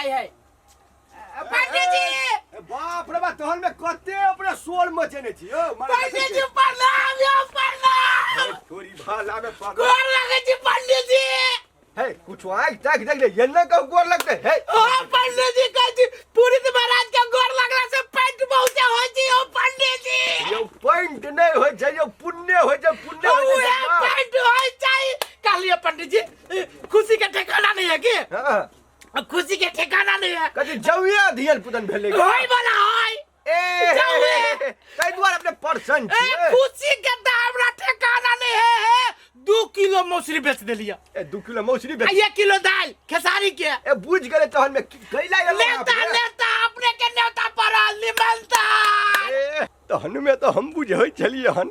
जाय है पंडित जी। ए, बाप रे बाप, तहन में कते अपने शोर मचेने छी यौ मारे देखै पंडित छी। जी प्रणाम यौ, प्रणाम। ए, तोरी भाला में पागल। गोर लगै छी पंडित जी। हे, कुछ आँखि ताकि देख ले, एन्ने कहू गोर लगतै हे। ओ पंडित जी, कहै छी पुरित महाराज के गोर लगला से पैंट बहुते होइ छै यौ पंडित जी। यौ पैंट नहि होइ छै यौ, पुण्य होइ छै, पुण्य होइ छै। उहे जमा। पैंट होइ छै। कहलियै पंडित जी, खुशी के ठिकाना नहीं है की? हाँ। खुशी के ठिकाना नहीं है। कथी जौए धियन पुतन भेलै? होय वाला होय। ए जौए। ताहि दुआरे अपने पर्सन ए छियै। खुशी के तऽ हमरा ठिकाना नहीं है, है। 2 किलो मौसरी बेच देलियै। ए, 2 किलो मौसरी बेच आ 1 किलो दाल खेसारी के। ए, बुझ गेलै तहन में कैला एलहुँ नेता अपने? नेता, अपने के नेता पड़ल निमंत्रण। ए, तहन में तऽ हम बुझै छलियै हन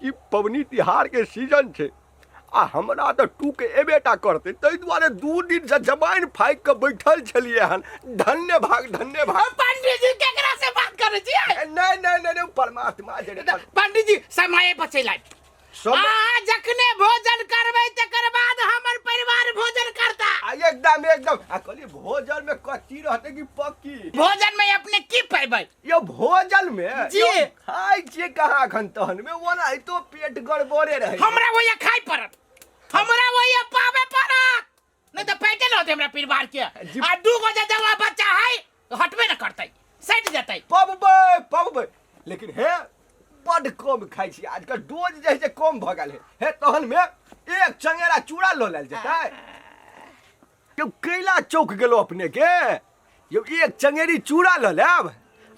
कि पबनी तिहार के सीजन छै आ हमरा तऽ टूक एबे टा करतै, ताहि दुआरे 2 दिनसँ जमाइन फाकि कऽ बैठल छलियै हन। धन्य भाग, धन्य भाग। पंडित जी, केकरा से बात करै छियै? ए, नहि नहि नहि नहि, ओ परमात्मा जे रे, पंडित जी, समय बचेलै। सब आ जखने भोजन करबै तकर बाद हमर परिवार भोजन करता। आ एकदम एकदम। आ कहलियै भोजन में कच्ची रहतै कि पक्की? भोजन में अपने की पैबै? यौ भोजन में जी। यौ, खाइ छियै कहाँ एखन? तहन में ओनाहितो पेट गड़बड़े रहै छै। हमरा वही खाइ पड़त, हमरा वही पावे पड़त, नहीं तो पेटे न होते हमरा परिवार के। जी। आ 2 गो जे जवा बच्चा है, हटबे न करतै, सटि जेतै। पबबै पबबै, लेकिन हे बड्ड कम खाइ छी आजकल, डोज जे है से कम भऽ गेल है। हे तहन में एक चंगेरा चूड़ा लऽ लेल जेतै यौ। कैला चौक गेलो अपने के यौ? एक चंगेरी चूड़ा लऽ लेब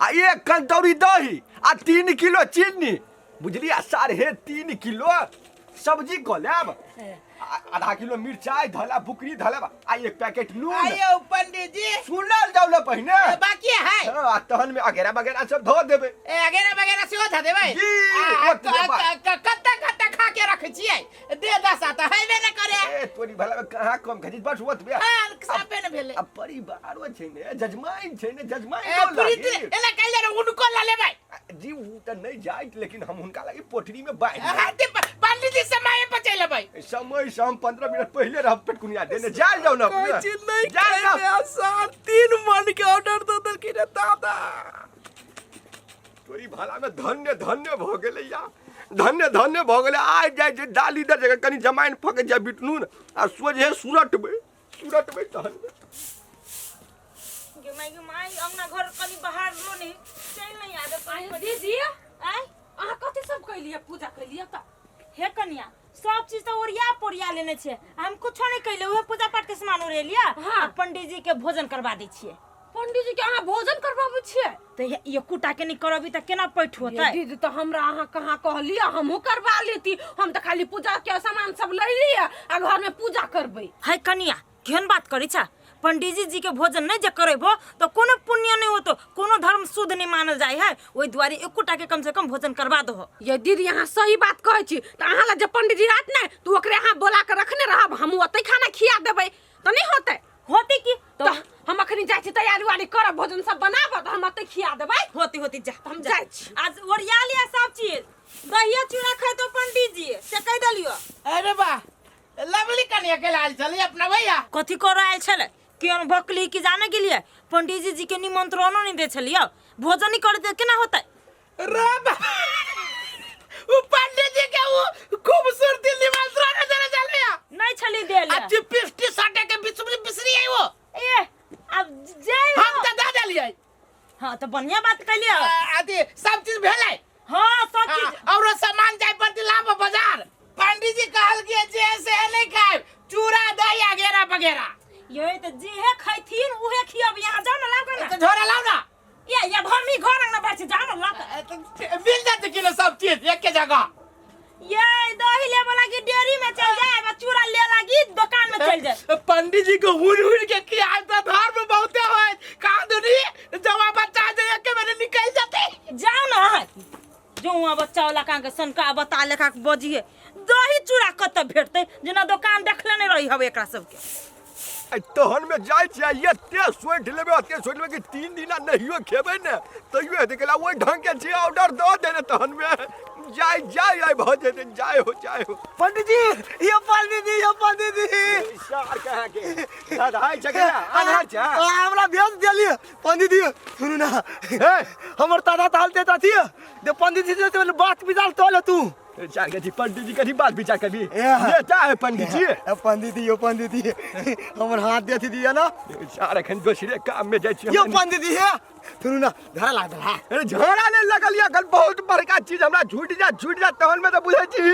आ एक कंतौरी दही आ 3 किलो चीनी, बुझलियै? आ 3.5 किलो सब्जी कऽ लेब आ आधा किलो मिरचाइ धऽ लेब, बुकरी धऽ लेब आ एक पैकेट नून। आयौ पंडित जी। सुनल जाउ ने पहिने। बाकी है। हाँ, आ तहन में अगेरा बगेरा सब धऽ देबै। ए, अगेरा वगैरह सेहो धऽ देबै? जी, आ, ओतबे बात। कत्ता कत्ता खा के रखै छियै? दे दशा तऽ हेबे न करे। ए तोरी भला में कहाँ कम खाइ छी, बस ओतबे। हाँ, साफे न भेलै। आ परिवारो छै ने, जजमाइन छै ने, जजमाइन ए पुरीत एना कैल जाय, उनको लऽ लेबै। जी, उ तऽ नहि जाइत, लेकिन हम हुनका लागी पोटरी में बांधि देब। हाँ, ते पंडित जी, समय बचे लेबै। समय से हम 15 मिनट पहिले रहब पेटकुनिया देने। जायल जाउ ने अपने। कहै छी नहि जायल जाउ। खेबै आसान 3 मन के ऑर्डर दऽ देलखिन रे दादा। तोरी भाला में धन्य धन्य भऽ गेलै या, धन्य धन्य भऽ गेलै। आइ जाइ छै डाली दे जगह कनि जमाइन फकै छै बिटनून आ सोझे सुरटबै सुरटबै तहन। गे माय, गे माय, अंगना घर कनि बाहर लो नहीं चल नहीं आबे आय पानी। दीदी। आय। अहाँ कथी सब कैलियै पूजा कैलियै तऽ? हे कनिया, सब चीज तऽ ओरिया पोरिया लेने छै, हम कुछो नहीं कैले। उहे पूजा पाठ के सामान ओरेलिया। हाँ। आ पंडित जी के भोजन करवा दै छियै। पंडित जी के अहाँ भोजन करबाबै छियै? तऽ एकोटा के नहीं करबी तऽ केना पैठ होतै? ये दीदी, तऽ हमरा अहाँ कहाँ कहलियै? हमहूँ करबा लेती। हम तऽ खाली पूजा के सामान सब लै लियै आ घर में पूजा करबै। है कनिया, केहन बात करै छ? पंडित जी के भोजन नहीं जे करेबो तो कोनो पुण्य नहीं होतो, कोनो धर्म शुद्ध नहीं मानल जाय है। ओहि दुआरे एकोटा के कम से कम भोजन करवा दहो। ये दीदी, अहाँ सही बात कहै छी। तऽ अहाँ लग जे पंडित जी रहत ने तऽ ओकरे अहाँ बोला के रखने रहब, हम ओतै खाना खिया देबै तऽ नहि होतै? होते की। तऽ हम अखनी जाइ छी, तैयारी उयारी करब, भोजन सब बनाबब तऽ हम ओतै खिया देबै। होती होती, जा। हम जाइ छी। आज ओरिया लिया सब चीज। दहिया चूड़ा खाइतो पंडित जी से कहि देलियो। अरे वाह, लवली कनिया के लाल चली अपना भैया। कथी कर आयल छलै? केहन भकली की जाने गेलियै। पंडित जी के निमंत्रणो नहीं दे छलियै, भोजन ही कर दे, केना होतै? रे बा, उ पंडित जी के उ खूबसूरती निमंत्रण देने चलिया? नहीं छली देल। आ चिपिस्टी साटे के बीच में बिसरी आई वो। ए, अब जे हम त दे देलियै। हाँ, तो बढ़िया बात कहलियै। अथी सब चीज भेलै? हाँ, सब चीज। और सामान जाय पड़ती लाभ बाजार। पंडित जी कहल कि जे से नहीं खाए, चूड़ा दही वगैरह वगैरह। ये तो जेहे खैथिन उहे खियब। यहाँ जाओ ना, लाओ ना। तो झोरा लाओ ना। ये ये हम ही घर अंगना बैठ जाओ ना, लाओ। तो मिल जाते कि ना सब चीज एक के जगह? ये दही ले वाला की डेयरी में चल जाए आ चूड़ा ले लागी दुकान में चल जाए। पंडित जी को हुर हुर के किया तो धर्म बहुते होय कहा दुनी जवा बच्चा जे एक बेर निकल जाते। जाओ ना अहाँ, जो वहाँ बच्चा वाला कान के सनका बता लेखा के बजिए। दही चूड़ा कतऽ भेटतै? जेना दोकान देखले नहीं रही हवे एकरा सबके। आ तहन में जाइ छियै आ एते सोंठि लेबै, एते सोंठि लेबै कि 3 दिना नहियो खेबै ने तैयो हेतै। कैला ओहि ढंग के छै ऑर्डर दऽ देने तहन में जाय जाय आइ भऽ जेतै जाय हो जाय हो। पंडित जी यो पंडित जी यो पंडित जी। सार कहाँ के दादा छै के आन्हर छै। आ, हमरा भेज देलिए पंडित जी सुनू ना। हे हमर दादा ताल देता थी दे पंडित जी से बात विचार तो ले तू। चार कथी पंडित जी कथी बात विचार करबी? ए। नेता है पंडित जी। ए, पंडित जी यो पंडित जी हमर हाथ देती दिया ना। चार अखन दोसरे काम में जाइ छी। यो पंडित जी हे सुनू ना धरा लाग धरा। अरे झोरा नहीं लगल या अखन बहुत बड़का चीज हमरा छूट जा छूट जा तहन में तो बुझै छी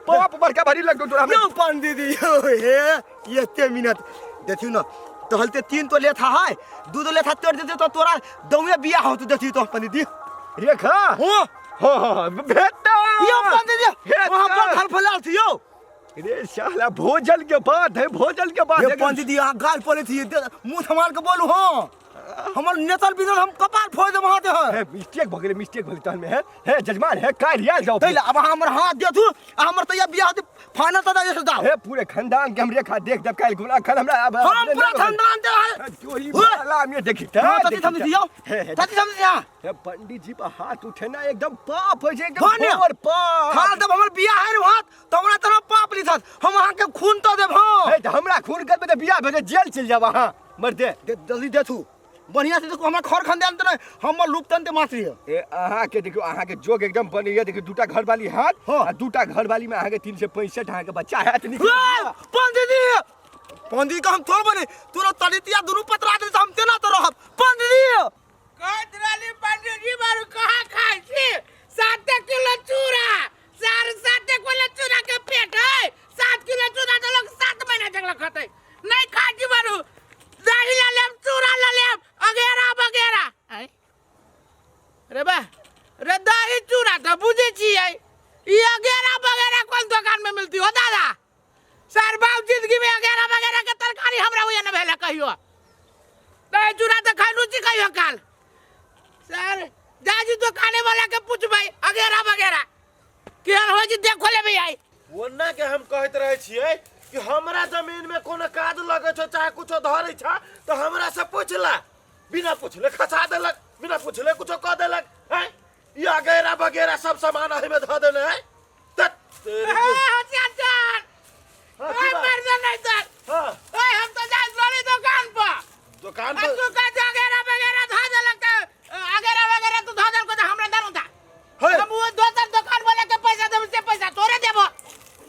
पाप बड़का भारी लगतो तोरा हमरा। यो पंडित जी यो हे एते मिनट देखियो ना तहलते 3 तो लेथा है 2 तो लेथा तोड़ देते तो तोरा दौए बियाह होत देखियो तो पंडित जी। रेखा हो हो हो भेट यो पंडित जी भेट। वहां पर घर फैलाल थी यो। रे साला भोजन के बाद है भोजन के बाद ये है। पंडित जी अहाँ गाल पड़े थी मुंह थमार के बोलू हाँ हमर नेतल बिनल हम कपाल फोड़ देब अहाँ के। हे मिस्टेक भ गेलै मिस्टेक भ गेलै तहन में है हे जजमान हे काल्हि आयल जाओ। तै अब अहाँ हमर हाथ देथू आ हमर तैया बियाह होतै फाइनल तऽ दे दाओ। हे पूरे खानदान के हम रेखा देख देब काल्हि घुमला अखन हमरा अब हम पूरा खानदान दे है। तोरी भाला में देखी त हाँ तती थम दियो हे हे तती थम दिया। हे पंडित जी पर हाथ उठेना एकदम पाप होइ छै एकदम भने। घोर पाप। खाल देब हमर बियाह है रे हाथ तऽ हमरा तरह पाप लिखत हम अहाँ के खून तऽ देब हाँ। हे तऽ हमरा खून करबै तऽ बियाह भऽ जेल चलि जाब अहाँ मरदे। दे जल्दी देथू बढ़िया से देखो हमरा खर खानदान तऽ नहि हमर लूप तन ते माथरी है। ए अहाँ के देखियो अहाँ के जोग एकदम बनैया देखियो दूटा घरवाली हाथ हाँ। आ दूटा घरवाली में अहाँ के 365 अहाँ के बच्चा हैत नीक। पंडित जी पंडित के हम थोड़ बने तोरा तरितिया दुनू पतरा दे हम तेना तो रहब पंडित जी। कहैत रहली पंडित जी बारू कहाँ खाइ छी 7 किलो चूड़ा 7.5 किलो चूड़ा के पेट है 7 किलो चूड़ा तो लोग 7 महीना तक लोग खतै नहीं खाइ छी बारू दही लऽ लेब चूड़ा लऽ लेब अगेरा बगेरा। आँय रे बा रे दही चूड़ा तऽ बुझै छियै ई अगेरा बगेरा कोन दोकान में मिलती हो दादा? सर बाप जिंदगी में अगेरा बगेरा के तरकारी हमरा होइए न भेलै कहियो। दही चूड़ा तऽ खैलू छी कहियो काल। सर जाजी दोकाने वाला के पूछबै अगेरा बगेरा केहन होइ छै देखो लेबै आइ। ओना के हम कहैत रहै छियै कि हमरा जमीन में कोनो काज लगै छौ चाहे कुछो धरै छ तऽ हमरा से पूछला बिना पूछले खसा देलक बिना पूछले कुछो कऽ देलक हैं ई अगेरा बगेरा सब सामान एहि में धऽ देने है तत तेरी ए, होशियार सर। हाँ, ए, की बात? मर्द नहीं सर। हाँ। ए, हम तो जाइत रहली दोकान पर। दोकान आ पर? तू कहै छै अगेरा बगेरा धऽ देलक तऽ, अगेरा बगेरा तू धऽ देलको तऽ हमरा दरू दा। हे। हम वो दोसर दोकान वाला के पैसा देब से पैसा तोरे देबो।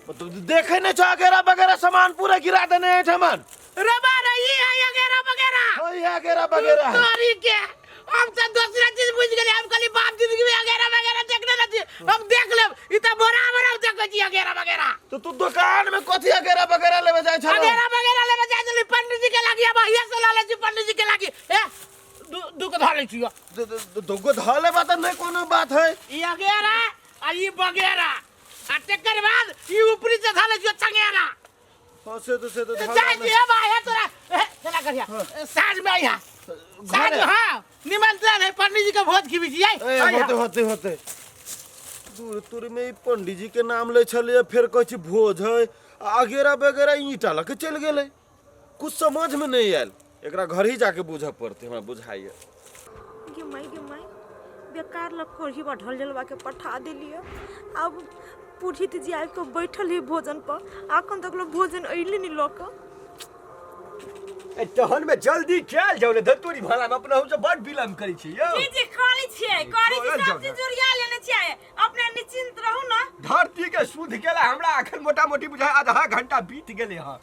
तो देखे नहीं छो अगेरा बगेरा सामान पूरा गिरा देने है ठमन। रे बा रे, ई है अगेरा बगेरा। हाँ, ई अगेरा बगेरा है। तोरी के हम तो दूसरा चीज बुझ गेलियै हम कहली बाप जिंदगी में अगेरा बगेरा देखने न छी हम देख लेब ई तऽ बराबर हम देखै छी अगेरा बगेरा। तो तू दुकान में कथी अगेरा बगेरा लेबे जाइ छलो? अगेरा बगेरा लेबे जाइ छली पंडित जी के लागी अब हिया से लऽ लै छी पंडित जी के लागी। ए दू के धऽ लै छी। दूगो धऽ लेबा तऽ नहि कोनो बात है। ई अगेरा आ ई बगेरा आ तकर बाद ई ऊपरी से धऽ लै छियो चंगेरा। हाँ, से तो धऽ जाइ लेबै। छी, हे भाई, हे तोरा, हे, चला करिया। साँझ में अइहा। साँझ में, हाँ, निमंत्रण है पंडित जी के भोज खिबै छियै। ए, अइहा। होते, होते, होते। दूर दूर में ई पंडित जी के नाम लै छलियै फेर कहै छी भोज है आ अगेरा बगेरा ईंटा लऽ के चलि गेलै कुछ समझ में नहीं आयल एकरा घर ही जाके बुझऽ पड़तै हमरा बुझाइए। गे माई गे माई बेकार लग कोढ़ी बढ़ल जलवा के पठा देलियै। अब पुरोहित जी आबि कऽ बैठल है भोजन पर अखन तक लोग भोजन अइले नहीं लऽ कऽ। ए, तहन में जल्दी कयल जाउ ने धतूरी भाड़ा में अपना हमसब बड विलम्ब करै छी यौ। जी जी करै छियै करै छी करल सब जाउ चीज ने। जोड़िया लेने छियै अपने निश्चिंत रहू ना। धरती के शुद्ध केला हमरा अखन मोटा मोटी बुझाय आधा घंटा बीत गेलै हँ।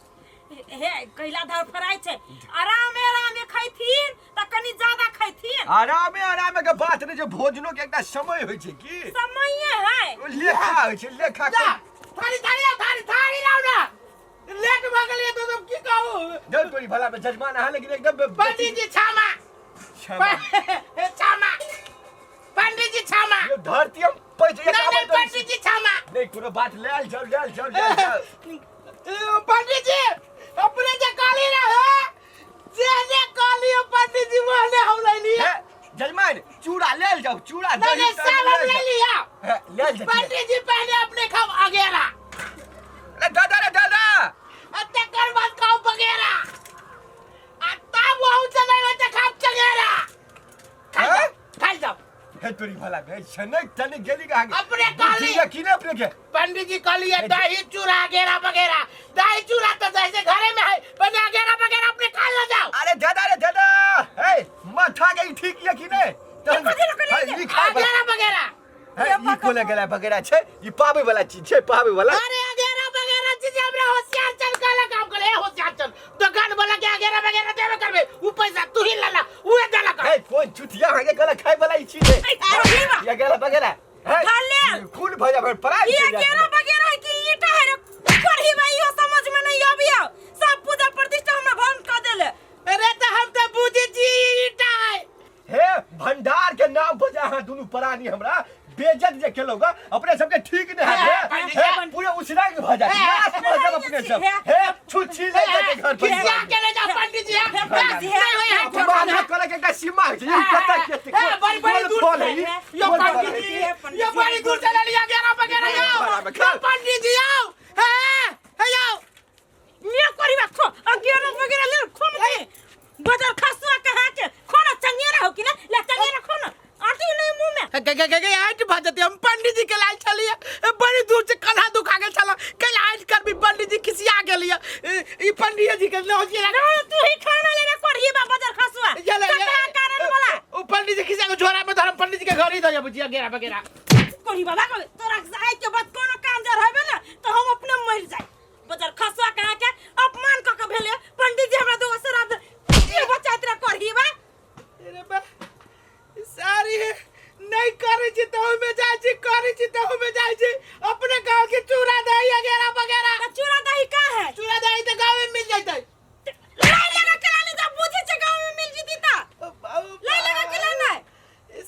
हे कैला धर फराइ छै आरामे आरामे खैथिन तऽ कनि ज्यादा खैथिन। आरामे आरामे के बात नहि छै भोजनो के एकटा समय होइ छै की समये है। ओ लेखा होइ छै लेखा जा, थारी थारी लाउ, थारी थारी लाउ ना लेट भऽ गेलियै तऽ हम की कहू। जल तोरी भला में जजमान अहाँ लेकिन एकदम पंडित जी क्षमा। क्षमा। क्षमा। पंडित जी क्षमा। यो धरती हम पैसे नहीं, नहीं, पंडित जी क्षमा। नहीं कोनो बात लेल जाओ लेल जाओ लेल जाओ। पंडित जी अपने जे कहली रहे जे जे कहली पंडित जी ओहने हम ले लिया। हे, जजमान चूड़ा लेल जाओ चूड़ा नहीं, दही नहीं, तही सब हम लेल ले जाओ। लिया। हे, लेल जाओ। पंडित जी पहले अपने खाओ अगेरा। अरे दादा रे दादा। आ तकर बाद खाओ बगेरा। आ तब वहु से नहीं होते खाओ चंगेरा। खाइ हैं? जाओ, खाइ जाओ। हे तोरी भला। वाला में छनक तने गेली कहाँ के? अपने कहली। बुद्धि यकीन है अपने के पंडित जी कहलिए दही चूड़ा अगेरा वगैरह। दही चूड़ा तो जैसे घरे में है, पर अगेरा वगैरह अपने खा ले जाओ। अरे दादा रे दादा, हे माथा के ई ठीक यकीन है तहन हे, ई खाए वाला अगेरा वगैरह। हे, ई कोला गेला वगैरह छै, ई पावे वाला चीज छै, पावे वाला। अरे अगेरा वगैरह चीज हमरा होशियार चल कहला काम करे। ए होशियार चल दुकान वाला के अगेरा वगैरह देबे करबे, उ पैसा तू ही लला, उहे देला कर। हे कोन चुतिया है के गला खाए वाला ई चीज है? ऐ, कोढ़ी बा। ये गेला वगैरह हे, खा लेल। खून भजा भर पराई ये चल जात। अगेरा वगैरह है कि ईटा है रे कोढ़ी बा? इहो समझ में नहीं आबियो। सब पूजा प्रतिष्ठा हमरा भंग कर देले। अरे तो हम तो बुझे छी ईटा है। हे भंडार के नाम पर अहाँ दुनू प्राणी हमरा बेजत जे केलौगा अपने सबके ठीक नहीं है। हे, पंडित जी। हे पूरे उसरा के भऽ जात, नाश भऽ जाब अपने सब। हे छुच्छी ले जाके घर पर खिसिया के ले जाओ पंडित जी। पंडित जी, नहीं होई है। अपमान करे के एकटा सीमा होइ छै। ई कतऽ के हे, बड़ी बड़ी दूर फल है ई? यो कोन फल पंडित है जी, ई? यो बड़ी दूर से ले लिया गेरा वगैरह। बराबर, यो खा। पंडित जी आओ। हे हे आओ। ले कोढ़ी बा खो, अगेरा वगैरह ले खो न बजार खसुआ कहा के खो ना, चंगेरा हो कि ना ले चंगेरा खो ना, आती नहीं मुंह में। गे गे गे गे आठ भऽ जेतै। हम पंडित जी के लायल छलियै, बड़ी दूर से कन्हा दुखा गेल छल। कल आठ कर भी पंडित जी खिसिया गेलियै। ई पंडित जी के नौजी। ना तू ही खाना ले रे कोढ़ी बा बजार खसुआ ककरा कारण वाला। उ पंडित जी खिसिया के झोरा में धरम पंडित जी के घर ही दऽ बुझिया गेरा वगैरह। कोढ़ी बाबा को तोरा आइ के बाद कोनो काम जर हेबे ना तो हम अपने मर जाए। बजार खसुआ कहा के अपमान क के भेले पंडित जी हमरा दोगो शराब दे ये बचाइत रे कोढ़ी बा। अरे बा सारी नहीं करै छी तऽ ओहिमे जाइ छी, करै छी तऽ ओहिमे जाइ छी। अपने गाँव के चूड़ा दही वगैरह वगैरह। त चूड़ा दही का है? चूड़ा दही तऽ गाँव में मिल जैतै। लाई लगा के लानी जब बुझे छे गांव में मिल जीती ता लाई लगा के लाना।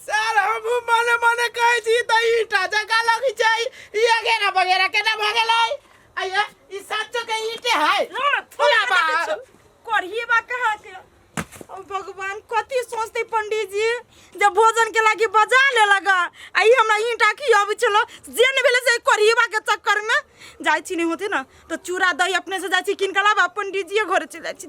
सर हम मने मने कहै छी तऽ ईटा जगह लगै छै, ई वगैरह वगैरह केना भऽ गेलै? आइया ई साचो के ईटे है। ना थोड़ा बा कोढ़ी बा कहा के। अब भगवान कथी सोचते पंडित जी जब भोजन के लागी बजा ले लगा आ ई हमरा ईंटा खियाबै छलो जे नहि भेलै से कोढ़ीबा के चक्कर में जाइ छी। नहीं होते ना तो चूड़ा दही अपने से जाइ छी किन के लाबा, पंडित जी घरे चलि जाइ छी।